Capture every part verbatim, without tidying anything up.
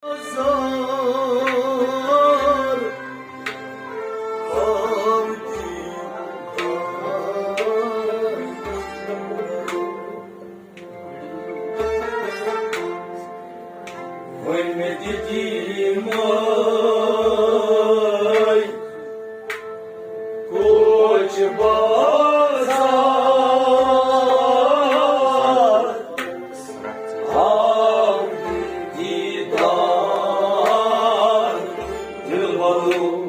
وۄنۍ مےٚ دِتۍ یِمے کوچ بازار، آو دیدار دِلبرو۔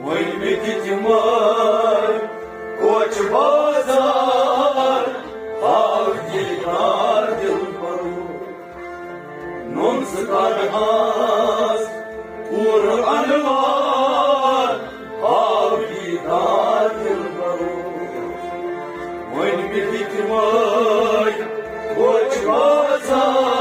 وۄنۍ مےٚ تہِ تِمے کوچ بازار، آو دیدار دِلبرو۔ نوٚن ژٕ کَڑہَس پوٗرٕ اَنوار، آو دیدار دِلبرو۔ وۄنۍ مےٚ تہِ تِمے کوچ بازار۔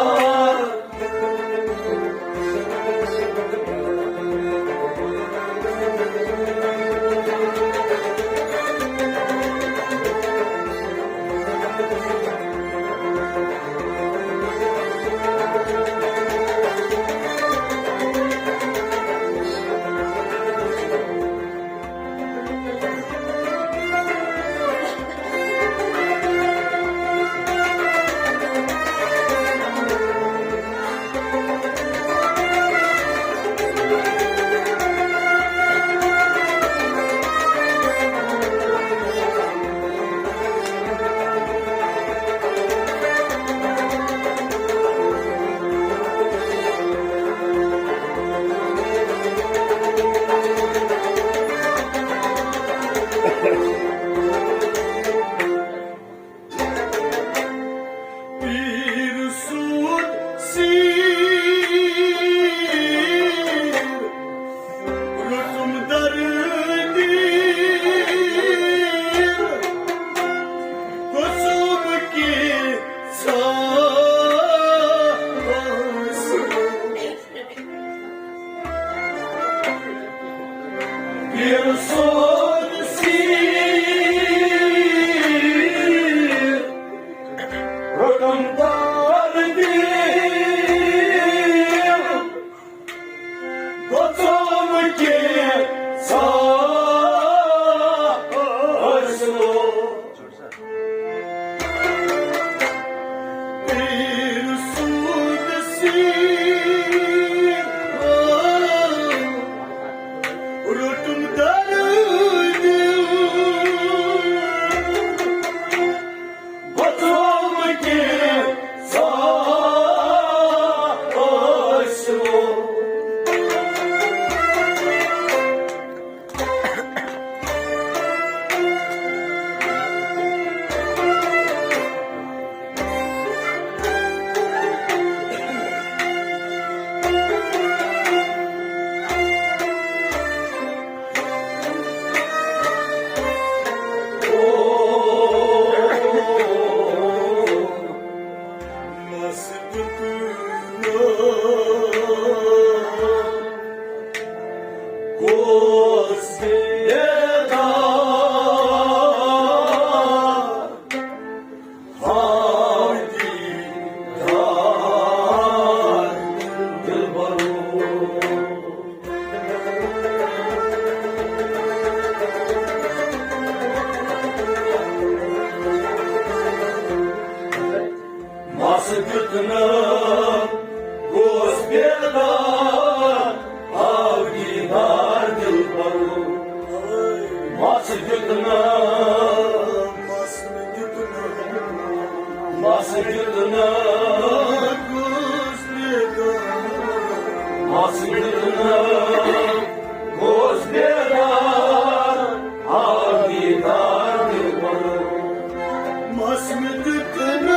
پیٖر سوٗد سیٖر، روٚٹُم دردِ، گوٚژھُم کینٛژھا پیٖر سوٗد سیٖر، روٚٹُم دردِ، گوٚژھُم کینٛژھا حٲصِل۔ پیٖر سوٗد سیٖر، روٚٹُم دردِ، گوٚژھُم کینٛژھا حٲصِل۔ گوس بیدار، ہاو دیدار دلبرو۔ مس دیُت نہٕ، گوس بیدار، آو دیدار دلبرو۔ مس دیُت نہٕ، مس دیُت نہٕ، گوس بیدار۔ مس دیُت نہٕ، گوس بیدار، آو دیدار دلبرو۔ مس مےٚ دیُت نہٕ،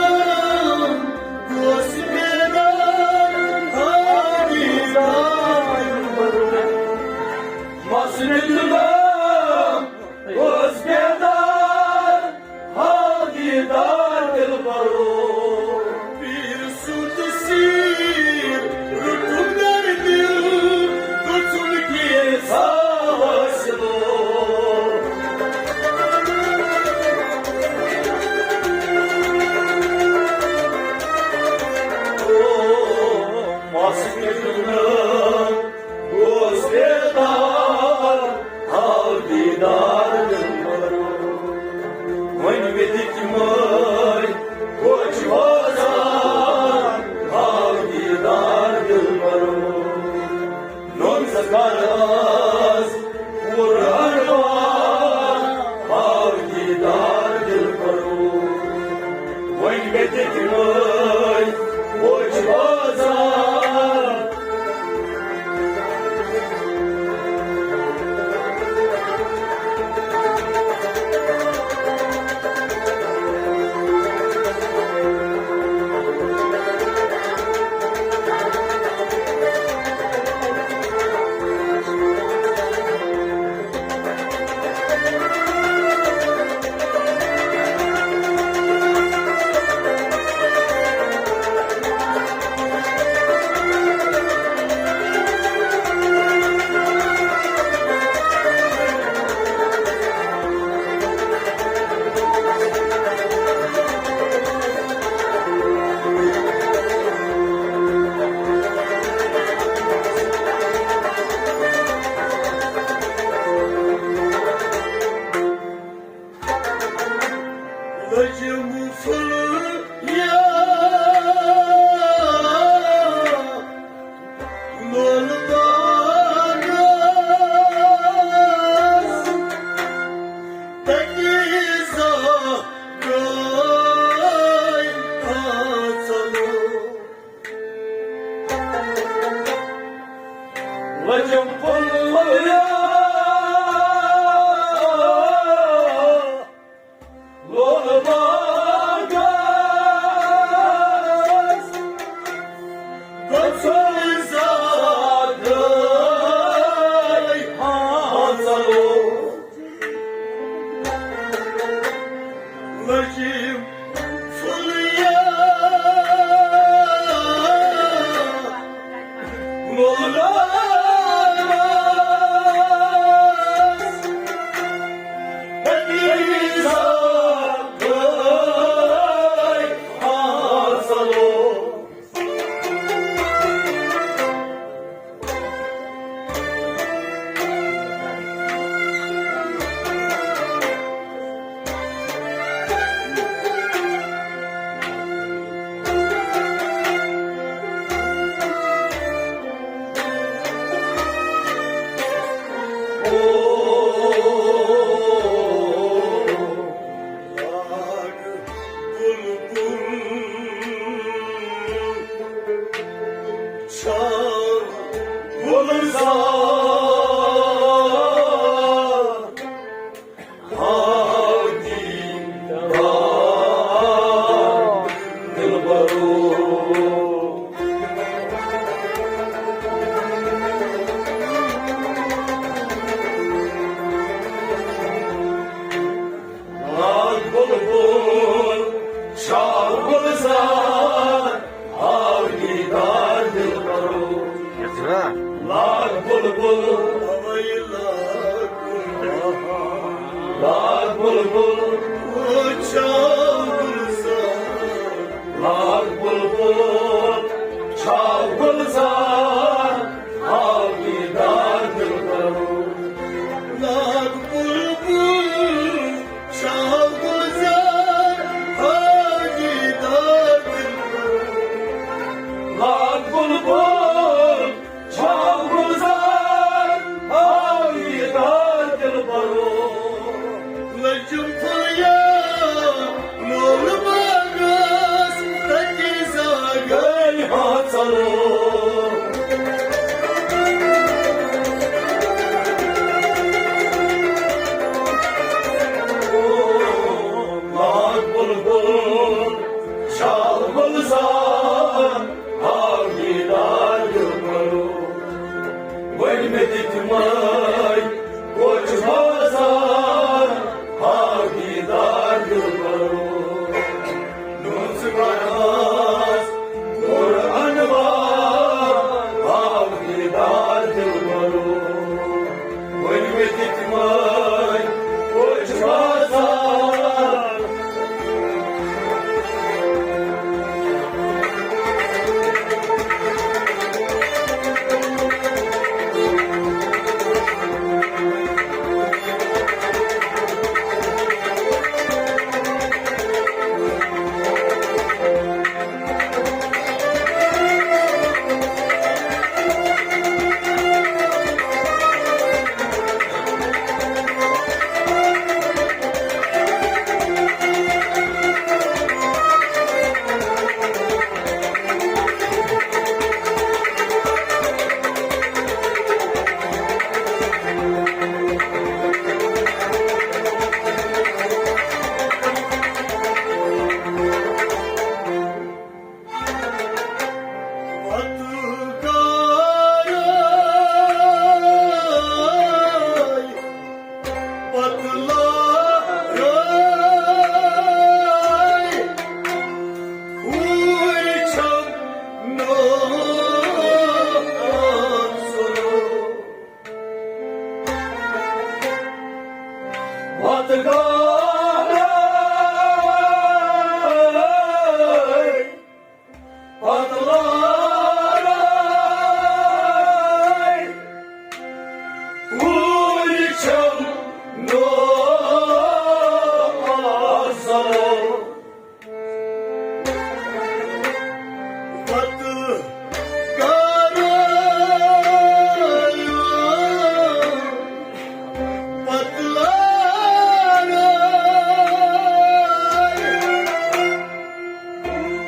لٔجِم پھُلیہ لول باغس، تَتی زا گٔے فصل۔ لٔجِم پھُلیہ لول باغس، گٔے زا گٔے فصل۔ لٔجِم پھُلیہ لول باغس، تَتی زا گٔے فصل۔ لاگ بلبل شاہ گلزار، آو دیدار دلبرو۔ لاگ بلبل، اوے لاگ، لاگ بلبل، او شاہ گلزار۔ لاگ بلبل، شاہ گلزار، آو دیدار دلبرو۔ لاگ بلبل، شاہ گلزار، آو دیدار دلبرو۔ لاگ بلبل، شاہ گلزار، آو دیدار دلبرو۔ لٔجِم پھُلیہ لول باغس، تَتی زا گٔے فصل۔ لاگ بلبل، شاہ گلزار، آو دیدار دلبرو۔ وۄنۍ مےٚ دِتۍ مٲے کوچہِ بازار، آو دیدار دلبرو۔ نوٗنٛژٕ گۄڈٕ ٲس کوٚر انوار، آو دیدار دلبرو۔ وۄنۍ مےٚ دِتۍ مٲے کوچہِ بازار۔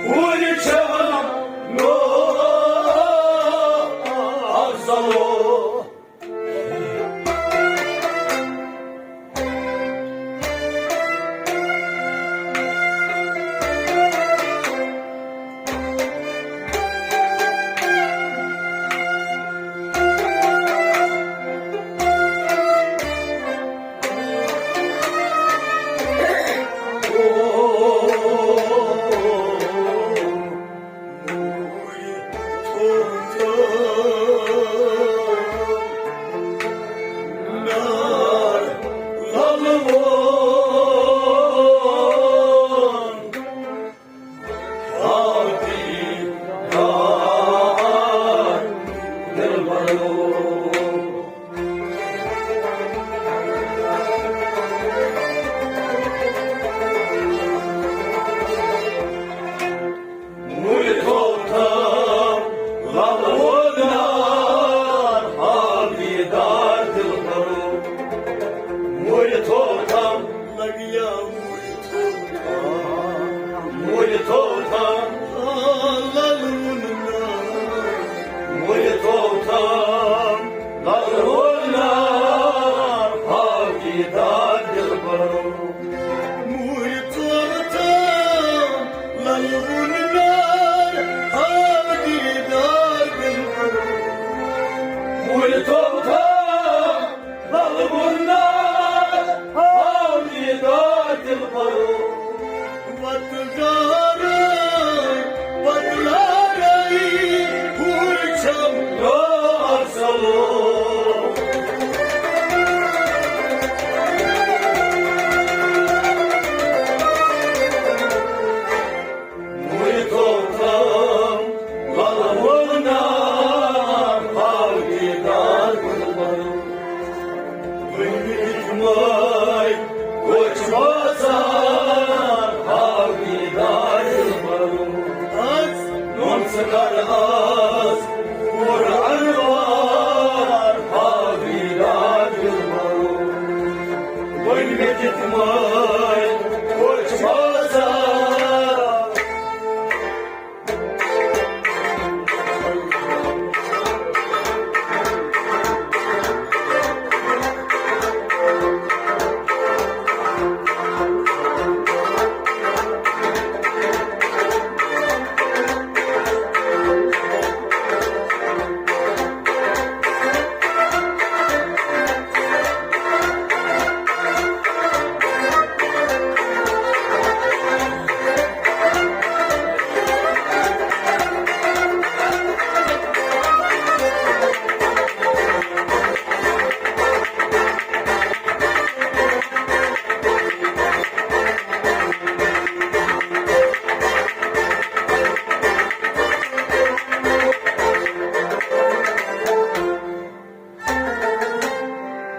پوٗرٕ چھَم نو افضلو۔ مُرۍ تھوٚو تھام لَلہٕ وُنار، آو دیٖدار دِلبَرو۔ مُرۍ تھوٚو تھام لَگیا مُرۍ تھوٚو تھام، مُرۍ تھوٚو تھام لَلہٕ وُنار۔ مُرۍ تھوٚو تھام لَلہٕ وُنار، آو دیٖدار دِلبَرو۔ مُرۍ تھوٚو تھام لَلہٕ وُنار، آو دیٖدار دِلبَرو۔ مُرۍ تھوٚو تھام لَلہٕ وُنار، آو دیٖدار دِلبَرو۔ وَتہٕ گارَے، وَتہٕ گارَے، ہُرۍ چھَم یار سَلو۔ مُرۍ تھوٚو تھام لَلہٕ وُنار، آو دیٖدار دِلبَرو۔ وٕنہِ ماے کوچ بازار، آو دیٖدار دِلبَرو۔ آز نوٚم ژٕ کَر آز پوٗرٕ اَنوار، آو دیٖدار دِلبَرو۔ وۄنۍ مےٚ دِتھ مٲلۍ کوٚر بازار۔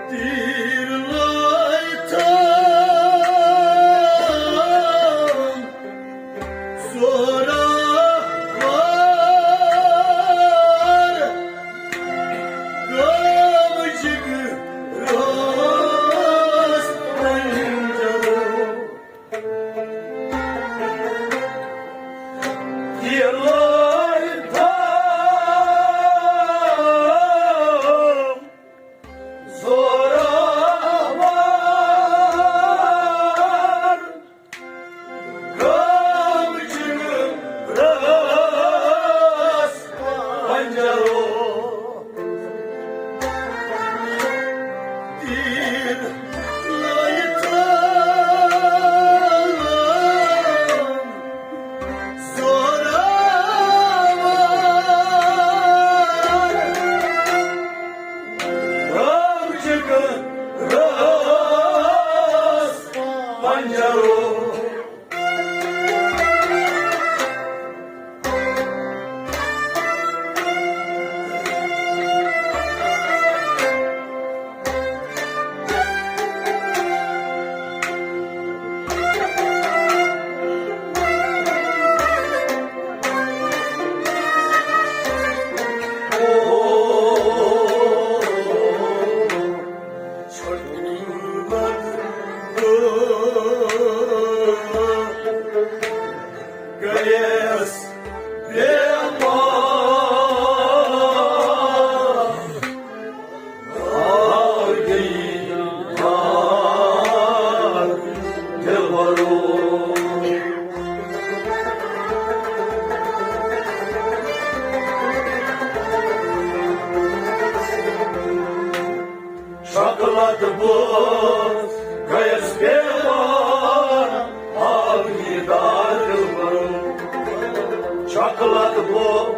تیٖر لٲیتھم زورا وار، گام جگرس پنجرو۔ تیٖر لٲیتھم زورا وار، گام جگرس پنجرو۔ تیٖر لٲیتھم زورا وار، گام جگرس پنجرو۔ گٔیے چھۄکہٕ لد بو،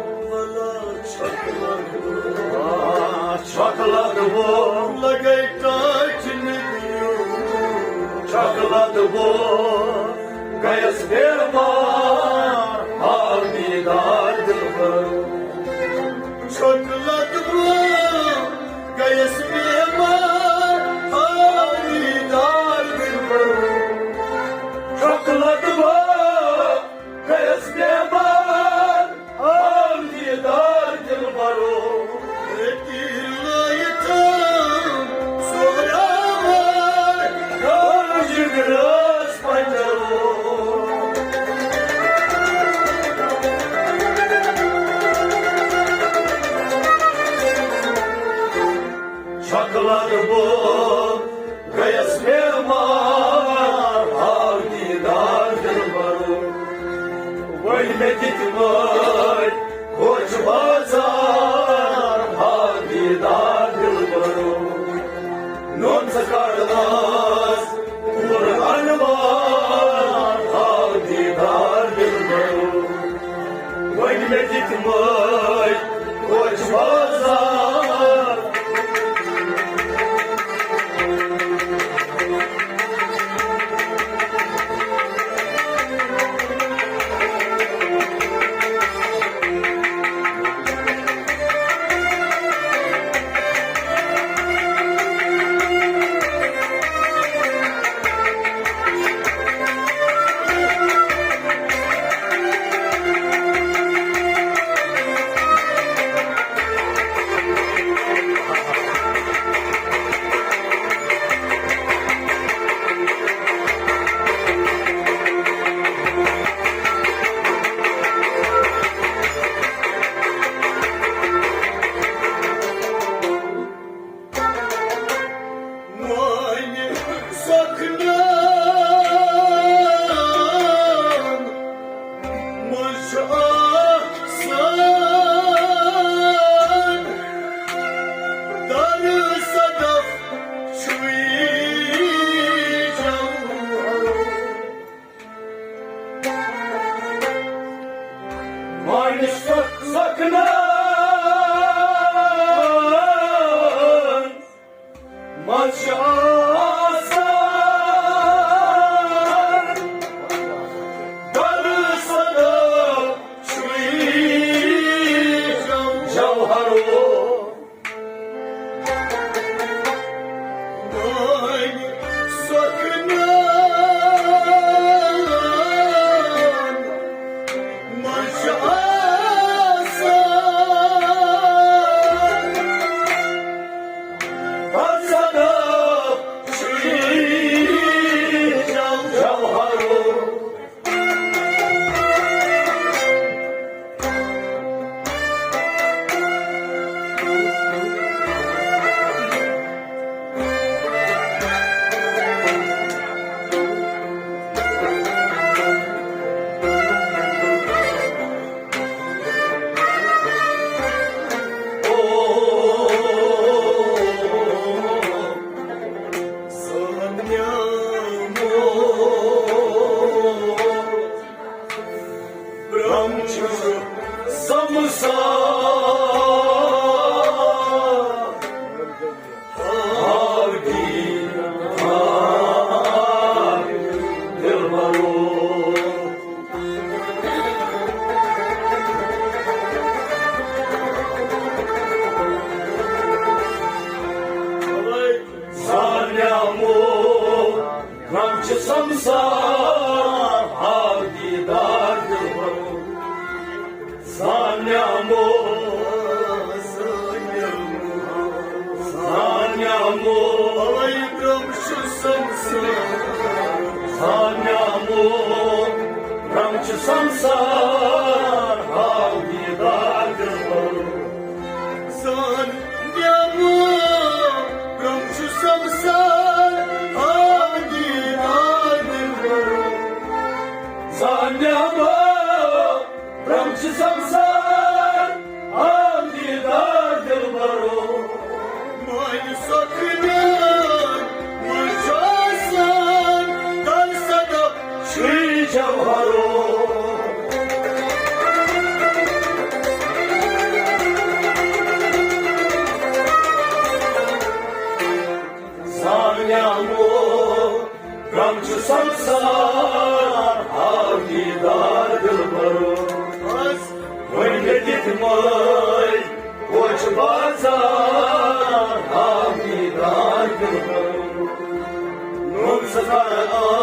آ، چھۄکہٕ لد بو، لگے ٹاچہِ نہٕ دیو۔ چھۄکہٕ لد بو، گٔیَس بیمار، ہاو دیدار دلبرو۔ چھۄکہٕ لد بو، گٔیَس بیمار، ہاو دیدار دلبرو۔ چھۄکہٕ لد بو، گٔیَس بیمار، ہاو دیدار دلبرو۔ رٔٹِتھ لٲیِتھ سہراوار، گوٚو جگرس پنجرو۔ چھۄکہٕ لد بو، گٔیَس بیمار، ہاو دیدار دلبرو۔ وۄنۍ مےٚ دِتۍ مٲلۍ کوچ بازار، ہاو دیدار دلبرو۔ نوٚن ژٕ کڑنَس پوٗرٕ انوار، ہاو دیدار دلبرو۔ وۄنۍ مےٚ دِتۍ مٲلۍ کوچ بازار۔ وۄنۍ سۄکھنَن منٛز چھُ آسان درٕ صدف چھُے جوہر۔ وۄنۍ سۄکھ-، سۄکھنَن منٛز چھُ آسان درٕ صدف چھُے جوہرو۔ وۄنۍ سۄکھنَن منٛز چھُ آسان صدف چھُے جوہرو۔ برم چھُ سمسار ہاو دیدار دلبرو۔ زانیامو برم چھُ سمسار ہاو دیدار دلبرو۔ زانیامو، زانیامو، برم چھُ سمسار۔ زانیامو، برم چھُ سمسار ہاو دیدار دلبرو۔ زانیامو، برم چھُ سمسار ہاو دیدار دلبرو۔ زانیامو، برم چھُ سمسار ہاو دیدار دلبرو۔ مانہِ سۄکھنَن منٛز چھُ آسان درٕ صدف چھُے جوہرو۔ سار ہاو دیدار دلبرو، وۄنۍ مےٚ دِتھ مٲلۍ کوچ بازار ہاو دیدار دلبرو۔ نوٚم سفر آو